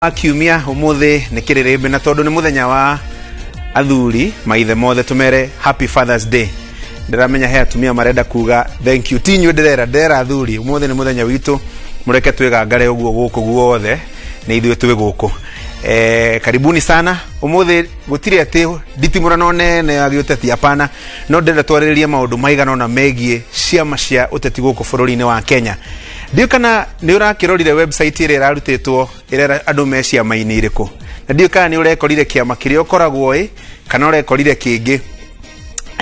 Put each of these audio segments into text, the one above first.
Wa kiumia umuthi nĩ kĩrĩrĩmbĩ, na tondũ nĩ mũthenya wa athuri, maithe mothe tũmere happy Father's Day. Ndĩramenya he atumia marenda kuga thank you, ti inyuĩ ndĩrera, ndĩrera athuri. Umuthi nĩ mũthenya witũ, mũreke twĩgangare ũguo gũkũ guothe nĩ ithuĩ twĩ gũkũ. Karibuni sana. Umuthi gũtirĩ atĩ nditimũrano nene ya gĩũteti, hapana, no ndĩrenda twarĩrĩrie maũndũ maigana ũna megiĩ ciama cia ũteti gũkũ bũrũri-inĩ wa Kenya. Ndiũ kana nĩ ũrakĩrorire website ĩrĩa ĩrarutĩtwo ĩrera andũ me ciama-inĩ irĩkũ, na ndiũ kana nĩ ũrekorire kĩama kĩrĩa ũkoragwo ĩ kana ũrekorire kĩngĩ.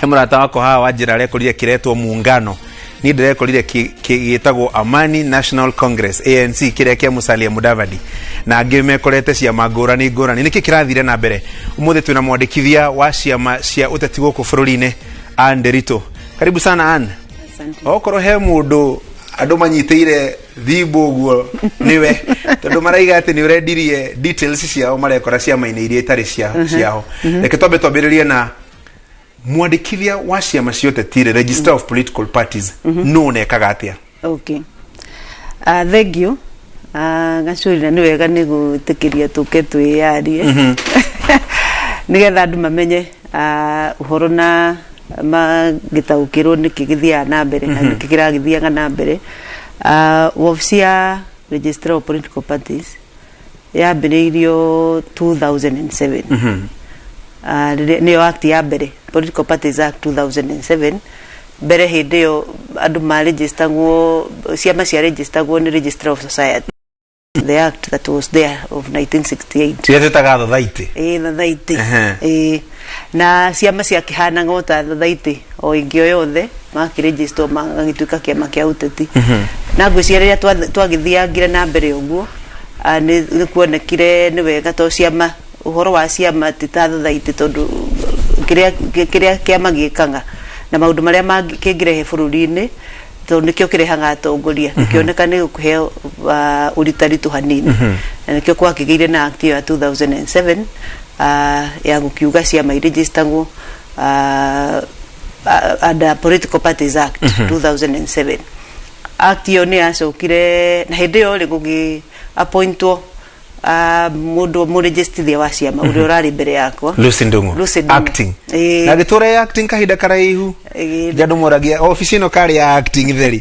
He mũrata wakwa haha wa njĩra arekorire kĩretwo Muungano, niĩ ndĩrekorire gĩtagwo Amani National Congress, ANC, kĩrĩa kĩa Musalia Mudavadi, na angĩ mekorete ciama ngũrani ngũrani. Nĩkĩ kĩrathire na mbere? Ũmũthĩ twĩna mwandĩkithia wa ciama cia ũteti gũkũ bũrũri-inĩ, Ann Nderitu. Karibu sana, Ann. Asante. Okorwo he mũndũ andũ manyitĩire thimbo ũguo nĩwe, tondũ maraiga atĩ nĩ ũrendirie details ciao marekora ciama-inĩ iria itarĩ ciao. Reke twambe twambĩrĩrie na mwandĩkithia wa ciama cia ũteti rĩ, registrar of political parties, nũ nekaga atĩa? Okay. Thank you. Gacũri, na nĩ wega nĩ gwĩtĩkĩria tũke twĩyarie nĩgetha andũ mamenye ũhoro na magĩtaũkĩrwo nĩkĩ gĩthiaga na mbere na nĩkĩ kĩragĩthiaga na mbere. Wabici ya Registrar of Political Parties yambĩrĩirio 2007. Nĩyo act ya mbere, Political Parties Act 2007. Mbere hĩndĩ ĩyo andũ marejistagwo, ciama ciarejistagwo nĩ Registrar of Society, the act that was there of 1968. Cia twĩtaga thothaitĩ. Ĩĩ, thothaitĩ. Ĩĩ, na ciama ciakĩhanaga o ta thothaitĩ o ĩngĩ o yothe, makĩrejistwo magagĩtuĩka kĩama kĩa ũteti. Na ngwĩciria rĩrĩa twagĩthiangire na mbere ũguo, nĩ kuonekire nĩ wega to ciama, ũhoro wa ciama ti ta thothaitĩ, tondũ kĩrĩa kĩama gĩkaga na maũndũ marĩa kĩngĩrehe bũrũri-inĩ, tondũ nĩkĩo kĩrehaga atongoria, gĩkĩoneka nĩ gũkũhe ũritaritũ hanini, na nĩkĩo gwakĩgĩire na act ĩyo ya 2007 ya gũkiuga ciama irejistagwo under Political Parties Act 2007. Act ĩyo nĩ yacokire na hĩndĩ ĩyo rĩ gũgĩ appointwo mũndũ mũrejistithia wa ciama ũrĩa ũrarĩ mbere yakwa. Lucy Ndung'u. Lucy Ndung'u. Acting. Ĩĩ. Na gĩtũra ya acting kahinda karaihu. Ĩĩ. Nja andũ moragia obici ĩno karĩ ya acting theri.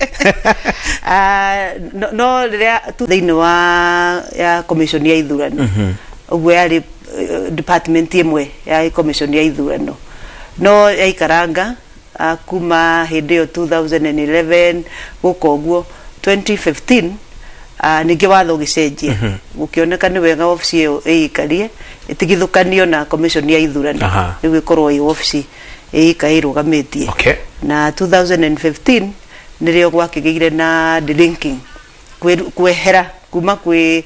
No rĩrĩa tu thĩinĩ wa ya commission ya ithurano ũguo yarĩ department ĩmwe ya commission ya ithurano, no yaikaranga kuma hĩndĩ ĩyo 2011 gũka ũguo 2015, ningĩ watho ũgĩcenjia, gũkĩoneka nĩ wega obici ĩyo ĩikarie ĩtigithũkanio na commission ya ithurano. Rĩu ĩkorwo ĩ obici ĩika ĩrũgamĩtie. Na 2015 nĩrĩo gwakĩgĩire na delinking, kwehera kuma kwĩ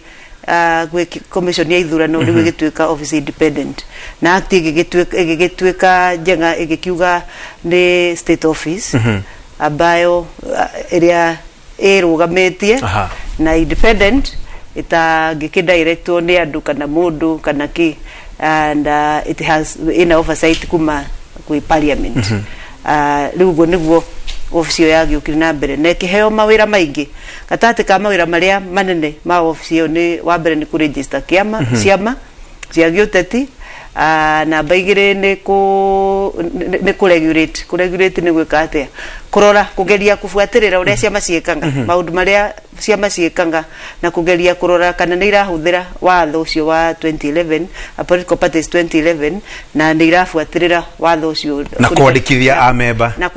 commission ya ithurano, rĩu ĩgĩtuĩka office independent, na act ĩgĩgĩtuĩka njega, ĩgĩkiuga nĩ state office ambayo ĩrĩa ĩrũgamĩtie na independent, ĩtangĩkĩdirectwo nĩ andũ kana mũndũ kana kĩ, and it has ina oversight kuma kwĩ parliament. Rĩu ũguo nĩguo obici ĩyo yagĩũkire na mbere na ĩkĩheo mawĩra maingĩ. Gatagatĩ ka mawĩra marĩa manene ma obici ĩyo, nĩ wa mbere nĩ kũregister kĩama, ciama cia gĩũteti. Namba igĩrĩ nĩ kũ regulate. Kũ regulate nĩ gwĩka atĩa? Kũrora, kũgeria kũbuatĩrĩra ũrĩa ciama ciĩkaga, maũndũ marĩa ciama ciĩkaga, na kũgeria kũrora kana nĩ irahũthĩra watho ũcio wa 2011, a Political Parties 2011, na nĩ irabuatĩrĩra watho ũcio. Na kwandĩkithia amemba. Na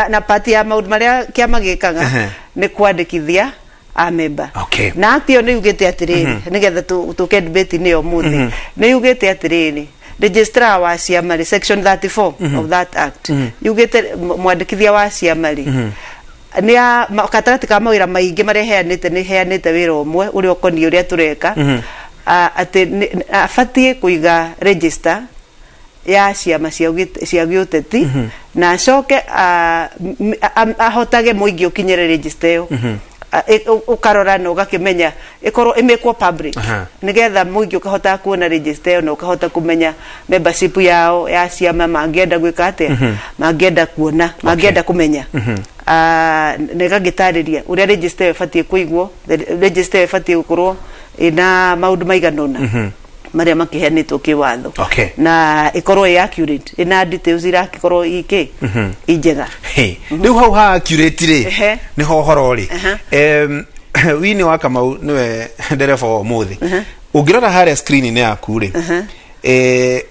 na part ya maũndũ marĩa kĩama gĩkaga nĩ kwandĩkithia amemba. Na act ĩyo nĩ yugĩte atĩrĩrĩ, nĩgetha tũke debate-inĩ ya ũmũthĩ, nĩ yugĩte atĩrĩrĩ, registrar wa ciama rĩ, section 34 of that act yugĩte mwandĩkithia wa ciama rĩ, nĩ gatagatĩ ka mawĩra maingĩ marĩa heanĩte, nĩ heanĩte wĩra ũmwe ũrĩa ũkoniĩ ũrĩa tũreka, atĩ abatiĩ kũiga register ya ciama cia gĩũteti, na acoke ahotage mũingĩ ũkinyĩre register ĩyo. Ũkarora na ũgakĩmenya ĩkorwo ĩmĩkwo public, nĩgetha mũingĩ ũkahota kuona register ĩyo na ũkahota kũmenya membership yao ya ciama, mangĩenda gwĩka atĩa, mangĩenda kuona, mangĩenda kũmenya. Na ĩgagĩtarĩria ũrĩa register ĩyo ĩbatiĩ kũigwo, the register ĩyo ĩbatiĩ gũkorwo Ĩna maũndũ maigana ũna marĩa makĩheanĩtwo kĩwatho na ĩkorwo ĩ accurate, ĩna details irakĩkorwo ikĩ injega. Hey, rĩu hau ha accurate rĩ, nĩho ũhoro rĩ. Wini wa Kamau nĩwe ndereba wa ũmũthĩ. Ũngĩrora harĩa screen-inĩ yaku rĩ,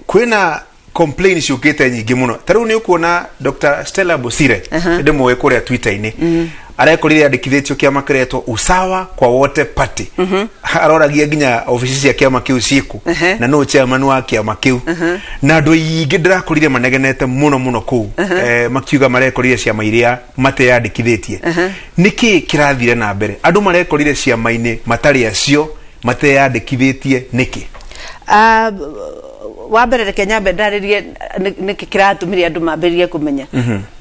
kwĩna complain ciũkĩte nyingĩ mũno. Ta rĩu nĩ ũkuona Dr. Stella Bosire, ndĩmũĩ kũrĩa Twitter-inĩ, arekorire andĩkithĩtio kĩama kĩretwo Usawa kwa Wote Party. Aroragia nginya obici cia kĩama kĩu ciĩkũ na nũ chairman wa kĩama kĩu, na andũ aingĩ ndĩrakorire manegenete mũno mũno kũu, makiuga marekorire ciama iria mateyandĩkithĩtie. Nĩkĩ kĩrathire na mbere? Andũ marekorire ciama-inĩ matarĩ acio, mateyandĩkithĩtie nĩkĩ? Ah, wa mbere reke nyambe ndarĩrie nĩkĩ kĩratũmire andũ mambĩrĩrie kũmenya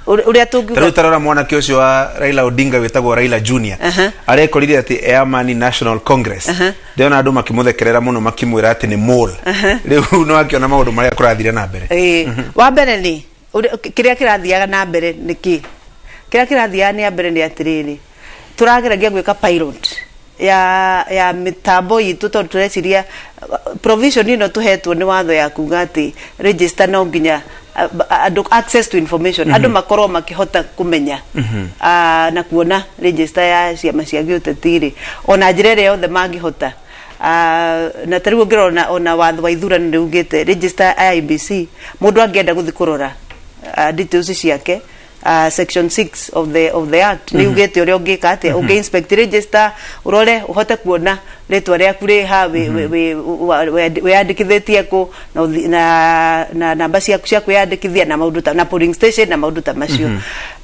ũrĩa tũngiuga. Tarĩu tarora mwanake ũcio wa Raila Odinga wĩtagwo Raila Junior, arekorire atĩ Amani National Congress. Ndĩrona andũ makĩmũthekerera mũno makĩmwĩra atĩ nĩ mole. Rĩu no akĩona maũndũ marĩa kũrathire na mbere. Ĩĩ. Wa mbere nĩ kĩrĩa kĩrathiaga na mbere nĩ kĩ? Kĩrĩa kĩrathiaga na mbere nĩ atĩrĩrĩ, tũrageragia gwĩka pilot ya mĩtambo itũ tondũ tũreciria provision ĩno tũhetwo nĩ watho ya kuga atĩ register no nginya andũ access to information, andũ makorwo makĩhota kũmenya na kuona register ya ciama cia gĩũteti rĩ, ona njĩra ĩrĩa yothe mangĩhota. Na ta rĩu ũngĩrora ona watho wa ithurano nĩ ugĩte register ya IEBC, mũndũ angĩenda gũthiĩ kũrora details ciake, section 6 of the act nĩ ugĩte ũrĩa ũngĩka atĩa, ũngĩ inspect register, ũrore ũhote kuona rĩtwa rĩaku rĩ ha, wĩyandĩkithĩtie kũ, na namba ciaku cia kwĩyandĩkithia na maũndũ ta na polling station na maũndũ ta macio.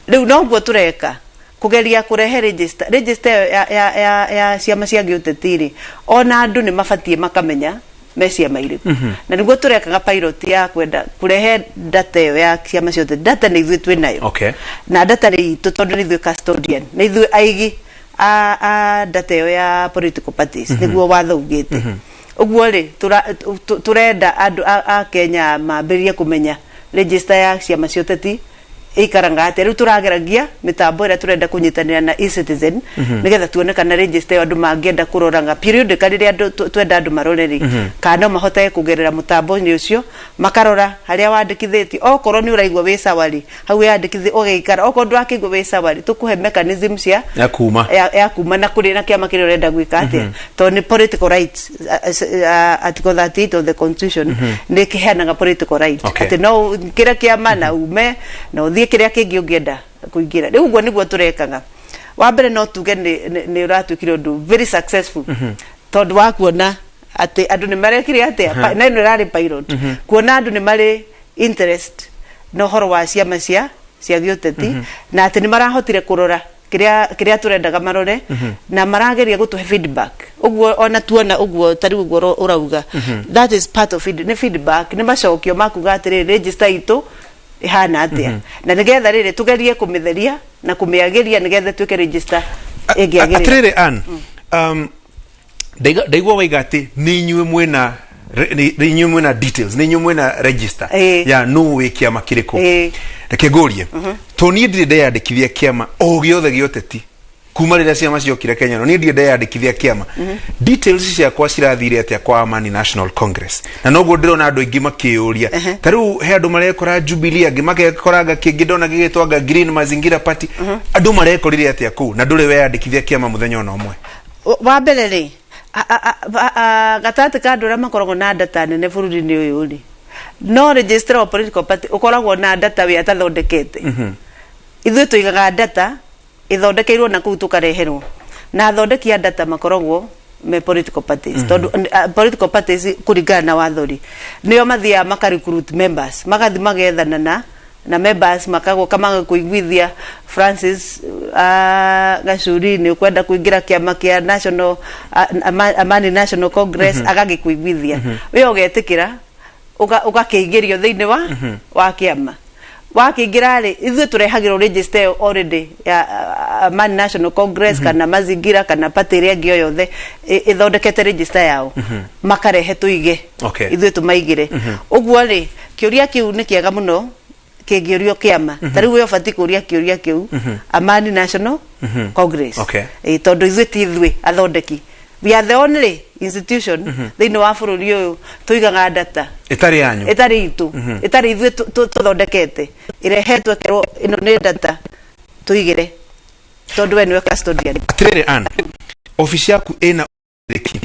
Rĩu noguo tũreka kugeria kurehe register ĩyo ya ciama cia gĩũteti rĩ, ona andũ nĩ mabatiĩ makamenya me ciama irĩkũ, na nĩguo tũrekaga pilot ya kwenda kurehe data ĩyo ya ciama ciothe. Data nĩ ithuĩ twĩ nayo na data nĩ itũ tondũ nĩ ithuĩ custodian, nĩ ithuĩ aigi a data ĩyo ya political parties, nĩguo watho ugĩte ũguo rĩ. Tũrenda andũ a Kenya mambĩrĩrie kũmenya register ya ciama cia ũteti ĩikaraga atĩa. Rĩu tũrageragia mĩtambo ĩrĩa tũrenda kũnyitanĩra na eCitizen nĩgetha tuone kana register ĩyo andũ mangĩenda kũroraga periodically, rĩrĩa andũ twenda andũ marore rĩ, kana no mahote kũgerera mũtambo-inĩ ũcio makarora harĩa wandĩkithĩtie. Okorwo nĩ ũraigua wĩ sawa rĩ, hau wĩyandĩkithie ũgĩikara. Okorwo ndũrakĩigua wĩ sawa rĩ, tũkũhe mechanism cia ya kuma. Ya kuma na kũrĩ na kĩama kĩrĩa ũrenda gwĩka atĩa, tondũ nĩ political rights. Article 38 of the constitution nĩ kĩheanaga political right atĩ no ũingĩre kĩama na ume na ũthiĩ kĩrĩa kĩngĩ ũngĩenda kũingĩra. Rĩu ũguo nĩguo tũrekaga. Wa mbere no tuge nĩ ũratuĩkire ũndũ very successful tondũ wa kuona atĩ andũ nĩ marekire atĩa, na ĩno ĩrarĩ pilot, kuona andũ nĩ marĩ interest na ũhoro wa ciama cia gĩũteti na atĩ nĩ marahotire kũrora kĩrĩa tũrendaga marore na marageria gũtũhe feedback. Ũguo ona tuona ũguo ta rĩu ũguo ũrauga, that is part of it, nĩ feedback, nĩ macokio ma kuga atĩrĩrĩ, register itũ ĩhana atĩa, na nĩgetha rĩrĩ tũgerie kũmĩtheria na kũmĩagĩria nĩgetha ĩtuĩke register ĩngĩagĩrĩra. Atĩrĩrĩ Ann, ndaigua waiga atĩ nĩ inyuĩ mwĩna nĩ inyuĩ mwĩna details, nĩ inyuĩ mwĩna register ya nũ wĩ kĩama kĩrĩkũ. Reke ngũrie, to niĩ ndirĩ ndeyandĩkithia kĩama o gĩothe gĩa ũteti kuma rĩrĩa ciama ciokire Kenya. No niĩ ndirĩ ndeyandĩkithia kĩama. Details ciakwa cirathire atĩa kwa Amani National Congress? Na noguo ndĩrona andũ aingĩ makĩyũria. Ta rĩu he andũ marekora Jubilee, angĩ makekoranga kĩngĩ ndona gĩgĩtwanga Green Mazingira Party. Andũ marekorire atĩa kũu na ndũrĩ weyandĩkithia kĩama mũthenya ona ũmwe? Wa mbere rĩ, gatagatĩ ka andũ arĩa makoragwo na data nene bũrũri-inĩ ũyũ rĩ, no registrar of political party ũkoragwo na data we atathondekete. Ithuĩ tũigaga data ĩthondekeirwo na kũu tũkareherwo na athondeki a data makoragwo me political parties, tondũ political parties kũringana na watho rĩ, nĩo mathiaga maka recruit members, magathi magethana na members, makagoka magakũiguithia, Francis Gacuri nĩ ũkwenda kũingĩra kĩama kĩa National Amani National Congress, agagĩkũiguithia, we ũgetĩkĩra, ũgakĩingĩrio thĩinĩ wa kĩama. Wakĩingĩra rĩ, ithuĩ tũrehagĩrwo register ĩyo already ya Amani National Congress kana Mazingira kana party ĩrĩa ĩngĩ o yothe ĩthondekete register yao, makarehe tũige, ithuĩ tũmaigĩre. Ũguo rĩ, kĩũria kĩu nĩ kĩega mũno kĩngĩũrio kĩama. Ta rĩu we ũbatiĩ kũria kĩũria kĩu Amani National Congress. Ĩ, tondũ ithuĩ ti ithuĩ athondeki. We are the only institution thĩinĩ wa bũrũri ũyũ tũigaga data Ĩtarĩ yanyu. Ĩtarĩ itũ, ĩtarĩ ithuĩ tũthondekete, ĩrehetwo ĩkerwo ĩno nĩ data tũigĩre tondũ we nĩwe custodian. Atirĩrĩ Ann, ofici yaku ĩna rĩki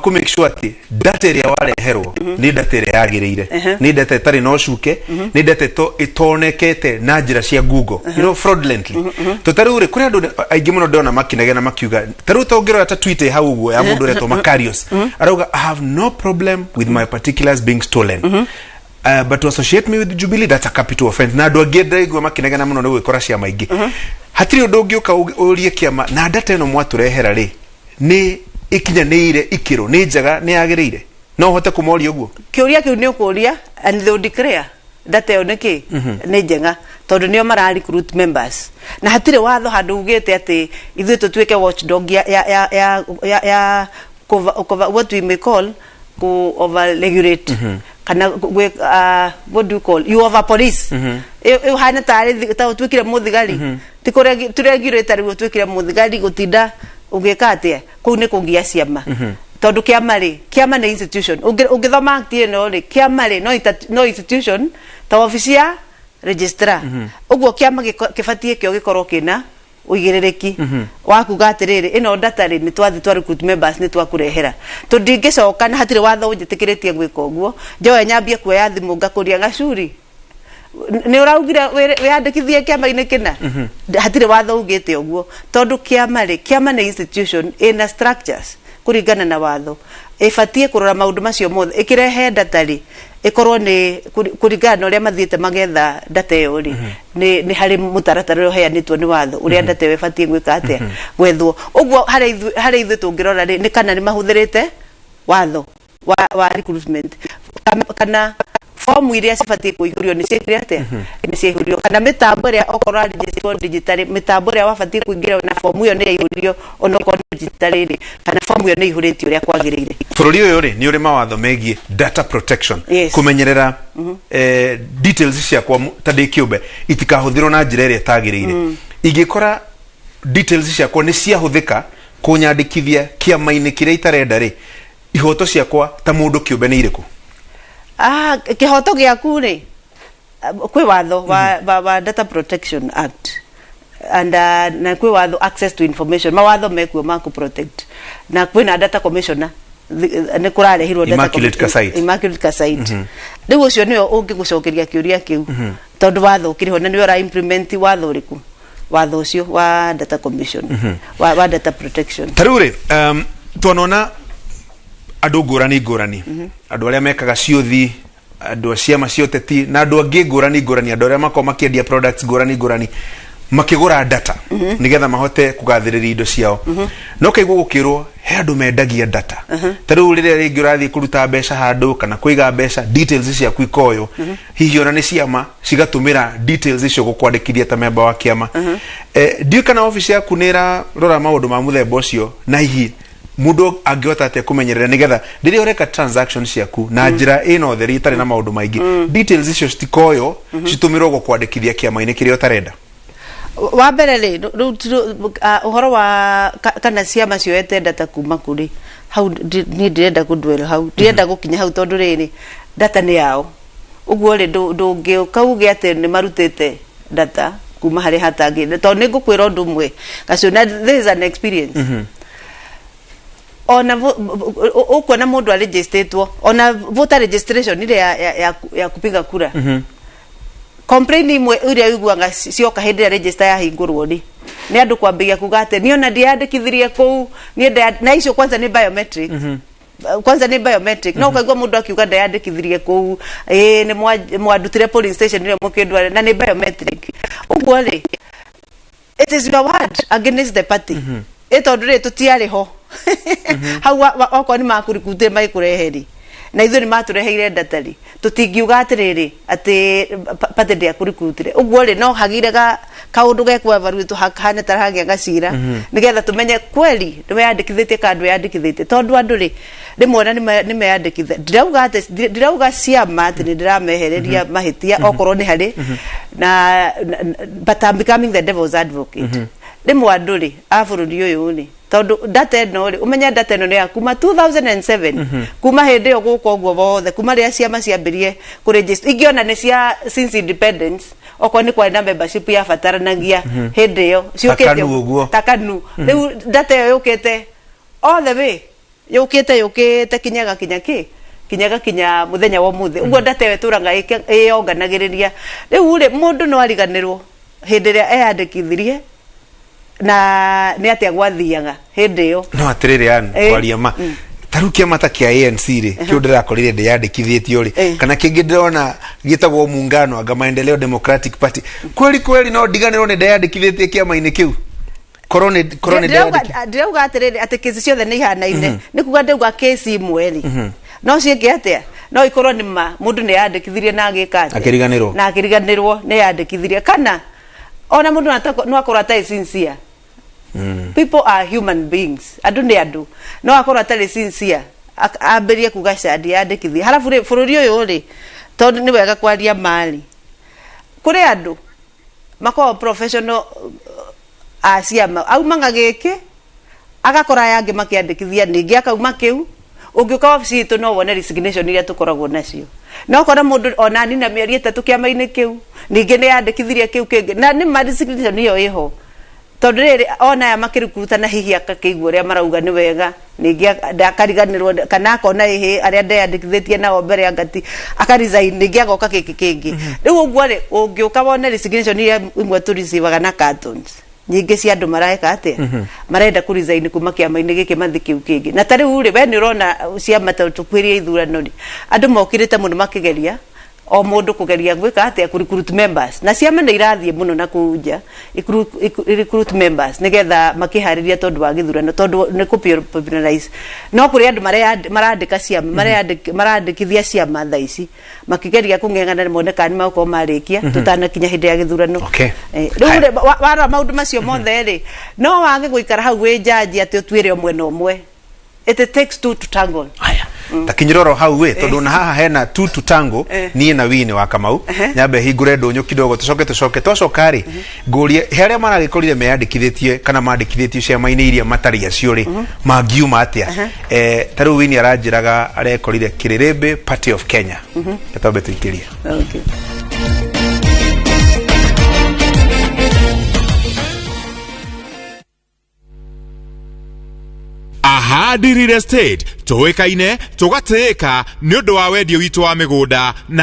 ku make sure atĩ data ĩrĩa wareherwo nĩ data ĩrĩa yagĩrĩire, nĩ data ĩtarĩ na ũcuke, nĩ data ĩtonekete na njĩra cia Google, fraudulently? To ta rĩu rĩ, kũrĩ andũ aingĩ mũno ndĩrona makinegena makiuga, ta rĩu ta ũngĩrora ta tweet ĩ hau ũguo ya mũndũ ũretwo Macarius, arauga, "I have no problem with my particulars being stolen, but to associate me with Jubilee, that's a capital offense." Na andũ angĩ ndĩraigua makinegena mũno nĩ gwĩkora ciama ingĩ. Hatirĩ ũndũ ũngĩũka ũrie kĩama na data ĩno mwatũrehera rĩ, nĩ ĩkinyanĩire ikĩro, nĩ njega, nĩ yagĩrĩire? No ũhote kũmoria ũguo? Kĩũria kĩu nĩ ũkũria and they will declare data ĩyo nĩkĩ nĩ njega, tondũ nĩo mara recruit members na hatirĩ watho handũ ugĩte atĩ ithuĩ tũtuĩke watchdog ya cover, what we may call ku over regulate kana what do you call you over police. Ĩhana tarĩ ta ũtuĩkire mũthigari, ti kũ regulate, rĩu ũtuĩkire mũthigari gũtinda ũgĩka atĩa kũu nĩ kũgia ciama, tondũ kĩama rĩ, kĩama nĩ institution. Ũngĩthoma act ĩno rĩ, kĩama rĩ no institution ta obici ya registrar. Ũguo kĩama kĩbatiĩ kĩo gĩkorwo kĩna ũigĩrĩrĩki wa kuga atĩrĩrĩ, ĩno data rĩ, nĩ twathi twa recruit members, nĩ twakũrehera, tũndingĩcoka na hatirĩ watho ũnjĩtĩkĩrĩtie gwĩka ũguo. Njoe nyambie kuoya thimũ ngakũria gacuri, nĩ ũraugire wĩyandĩkithie kĩama-inĩ kĩna? Hatirĩ watho ugĩte ũguo, tondũ kĩama rĩ, kĩama nĩ institution ĩna structures kũringana na watho, ĩbatiĩ kũrora maũndũ macio mothe. Ĩkĩrehe data rĩ, ĩkorwo nĩ kũringana na ũrĩa mathiĩte magetha data ĩyo rĩ, nĩ harĩ mũtaratara ũrĩa ũheanĩtwo nĩ watho ũrĩa data ĩyo ĩbatiĩ gwĩka atĩa, gwethwo. Ũguo harĩa ithuĩ tũngĩrora rĩ, nĩ kana nĩ mahũthĩrĩte watho wa recruitment, kana fomu iria cibatiĩ kũihũrio nĩ ciĩkire atĩa, nĩ ciaihũrio, kana mĩtambo ĩrĩa okorwo arĩnjĩtwo digitally, mĩtambo ĩrĩa wabatiĩ kũingĩra na fomu ĩyo nĩ yaihũrio, onokorwo nĩ digitally rĩ, kana fomu ĩyo nĩ ĩihũrĩtio ũrĩa kwagĩrĩire. Bũrũri ũyũ rĩ, nĩ ũrĩ mawatho megiĩ data protection, kũmenyerera details ciakwa ta ndĩ kĩũmbe itikahũthĩrwo na njĩra ĩrĩa ĩtagĩrĩire. Ingĩkora details ciakwa nĩ ciahũthĩka kũnyandĩkithia kĩama-inĩ kĩrĩa itarenda rĩ, ihoto ciakwa ta mũndũ kĩũmbe nĩ irĩkũ? Ah, kĩhoto gĩaku rĩ, kwĩ watho wa Data Protection Act and na kwĩ watho access to information, mawatho mekuo ma protect, na kwĩna data commissioner, nĩ kũrarehirwo data Immaculate Kassait. Immaculate Kassait. Rĩu ũcio nĩwe ũngĩgũcokeria kĩũria kĩu, tondũ watho ũkĩrĩ ho na nĩwe ũra implement watho ũrĩkũ, watho ũcio wa data commission, wa data protection. Ta rĩu rĩ, twanona andũ ngũrani ngũrani, andũ arĩa mekaga ciũthi, andũ a ciama cia ũteti na andũ angĩ ngũrani ngũrani, andũ arĩa makoragwo makĩendia products ngũrani ngũrani, makĩgũra data nĩgetha mahote kũgathĩrĩria indo ciao. No kaigua gũkĩrwo he andũ mendagia data. Ta rĩu rĩrĩa rĩngĩ ũrathiĩ kũruta mbeca handũ kana kũiga mbeca, details ciaku ikoywo, hihi ona nĩ ciama cigatũmĩra details icio gũkwandĩkithia ta memba wa kĩama. Ndiũĩ kana ofici yaku nĩ ĩrarora maũndũ ma mũthemba ũcio, na hihi mũndũ angĩhota atĩa kũmenyerera nĩgetha rĩrĩa ũreka transaction ciaku na njĩra ĩna ũtheri, ĩtarĩ na maũndũ maingĩ, details icio citikoywo citũmĩrwo gũkwandĩkithia kĩama-inĩ kĩrĩa ũtarenda? Wa mbere rĩ, rĩu ũhoro wa kana ciama cioete data kuma kũrĩ hau, niĩ ndirenda kũndwell hau, ndirenda gũkinya hau, tondũ rĩrĩ, data nĩ yao. Ũguo rĩ, ndũngĩũka uge atĩ nĩ marutĩte data kuma harĩ hatangĩ, tondũ nĩ ngũkwĩra ũndũ ũmwe gacio, na this is an experience. Ona ũkuona mũndũ arĩgĩstĩtwo, ona voter registration ile ya kupiga kura, complain imwe iria ũiguaga cioka hĩndĩ ĩrĩa register yahingũrwo rĩ, nĩ andũ kwambĩrĩria kuga atĩ niĩ ona ndiyandĩkithirie kũu, niĩ na icio kwanza nĩ biometric, kwanza nĩ biometric, no ũkaigua mũndũ akiuga ndeyandĩkithirie kũu, ĩĩ nĩ mwandutire polling station ĩrĩa mũkĩndwara na nĩ biometric. Ũguo rĩ, it is your word against the party, ĩ tondũ rĩ, tũtiarĩ ho hau okorwo nĩ makũrikutire magĩkũrehe rĩ, na ithuĩ nĩ matũreheire data rĩ, tũtingiuga atĩrĩrĩ atĩ party ndĩakũrikutire. Ũguo rĩ, no hagire ga kaũndũ gekwevaruĩtwo hahane ta hagĩa gacira nĩgetha tũmenye kweli nĩ weyandĩkithĩtie kana ndwĩyandĩkithĩtie, tondũ andũ rĩ, rĩmwe ona nĩ meyandĩkithia. Ndirauga atĩ ndirauga ciama atĩ nĩ ndĩramehereria mahĩtia okorwo nĩ harĩ na, but I'm becoming the devil's advocate. Rĩmwe andũ rĩ, a bũrũri ũyũ rĩ, Tondu data ĩno rĩ, ũmenye data ĩno nĩ ya kuma 2007, kuma hĩndĩ ĩyo gũka ũguo wothe, kuma rĩrĩa ciama ciambĩrie kũregister, ingĩ ona nĩ cia since independence, okorwo nĩ kwarĩ na membership yabataranagia hĩndĩ ĩyo ciũkĩte. Ta KANU ũguo. Ta KANU. Rĩu data ĩyo yũkĩte all the way, yũkĩte yũkĩte kinya gakinya kĩ, kinya gakinya mũthenya wa ũmũthĩ ũguo. Data ĩyo ĩtũraga ĩyonganagĩrĩria. Rĩu rĩ, mũndũ no ariganĩrwo hĩndĩ ĩrĩa eyandĩkithirie na nĩ atĩa gwathiaga hĩndĩ ĩyo. No atirĩrĩ, Ann, kwaria ma, ta rĩu kĩama ta kĩa ANC rĩ, kĩu ndĩrakorire ndĩyandĩkithĩtio rĩ, kana kĩngĩ ndĩrona gĩtagwo Muungano anga Maendeleo Democratic Party, kweli kweli no ndiganĩrwo nĩ ndeyandĩkithĩtie kĩama-inĩ kĩu, korwo nĩ ndeyandĩki- Ndĩrauga atĩrĩrĩ, atĩ kesi ciothe nĩ ihanaine, nĩ kuga ndauga kesi imwe rĩ, no ciĩke atĩa, no ikorwo nĩ ma mũndũ nĩ yandĩkithirie na agĩka atĩa? Akĩriganĩrwo. Na akĩriganĩrwo nĩ yandĩkithirie, kana ona mũndũ no akorwo atarĩ sincere. People are human beings, andũ nĩ andũ, no akorwo atarĩ sincere, ambĩrie kuga ca ndiyandĩkithie. Halafu rĩ, bũrũri ũyũ rĩ, tondũ nĩ wega kwaria mari, kũrĩ andũ makoragwo professional a ciama, aumaga gĩkĩ agakora aya angĩ makĩandĩkithia, ningĩ akauma kĩu. Ũngĩũka wabici itũ no wone resignation iria tũkoragwo nacio, no kona mũndũ ona nina mĩeri 3 kĩama-inĩ kĩu, ningĩ nĩ yandĩkithirie kĩu kĩngĩ, na nĩ ma resignation ĩyo ĩho, tondũ rĩrĩ ona aya makĩrikuruta hihi akakĩigua ũrĩa marauga nĩ wega, ningĩ akariganĩrwo kana akona ĩhĩ arĩa ndeyandĩkithĩtie nao mbere angati, akaresign, ningĩ agoka gĩkĩ kĩngĩ. Rĩu ũguo rĩ, ũngĩũka wone resignation iria imwe tũreceivaga na cartons nyingĩ cia andũ mareka atĩa, marenda kũ resign kuma kĩama-inĩ gĩkĩ mathi kĩu kĩngĩ. Na ta rĩu rĩ, we nĩ ũrona ciama ta tũkuhĩrĩria ithurano rĩ, andũ mokĩrĩte mũno makĩgeria, o mũndũ kũgeria gwĩka atĩa, kũ recruit members, na ciama nĩ irathiĩ mũno na kũu nja recruit members nĩgetha makĩharĩria tondũ wa gĩthurano, tondũ nĩ kũ popularize. No kũrĩ andũ marandĩka ciama, marandĩkithia ciama thaa ici makĩgeria kũng'eng'ana mone kana nĩ magũkorwo marĩkia tũtanakinya hĩndĩ ya gĩthurano. Rĩu rĩ, warora maũndũ macio mothe rĩ, no wage gũikara hau wĩ jaji atĩ ũtuĩre o mwena ũmwe. It takes two to tango. Aya, takinyĩra oro hau ĩ, tondũ na haha hena two to tango. Niĩ na wini wa Kamau, nyambe hingũre ndũnyũ kidogo, tũcoke twacoka rĩ, ngũrie he arĩa maragĩkorire meyandĩkithĩtie kana mandĩkithĩtio ciama-inĩ iria matarĩ acio rĩ, mangiuma atĩa? Ta rĩu wini aranjĩraga arekorire Kĩrĩrĩmbĩ Party of Kenya. Twambe tũikĩrie. Okay. Ahadi Real Estate tũĩkaine tũgatĩĩka nĩ ũndũ wa wendia witũ wa mĩgũnda na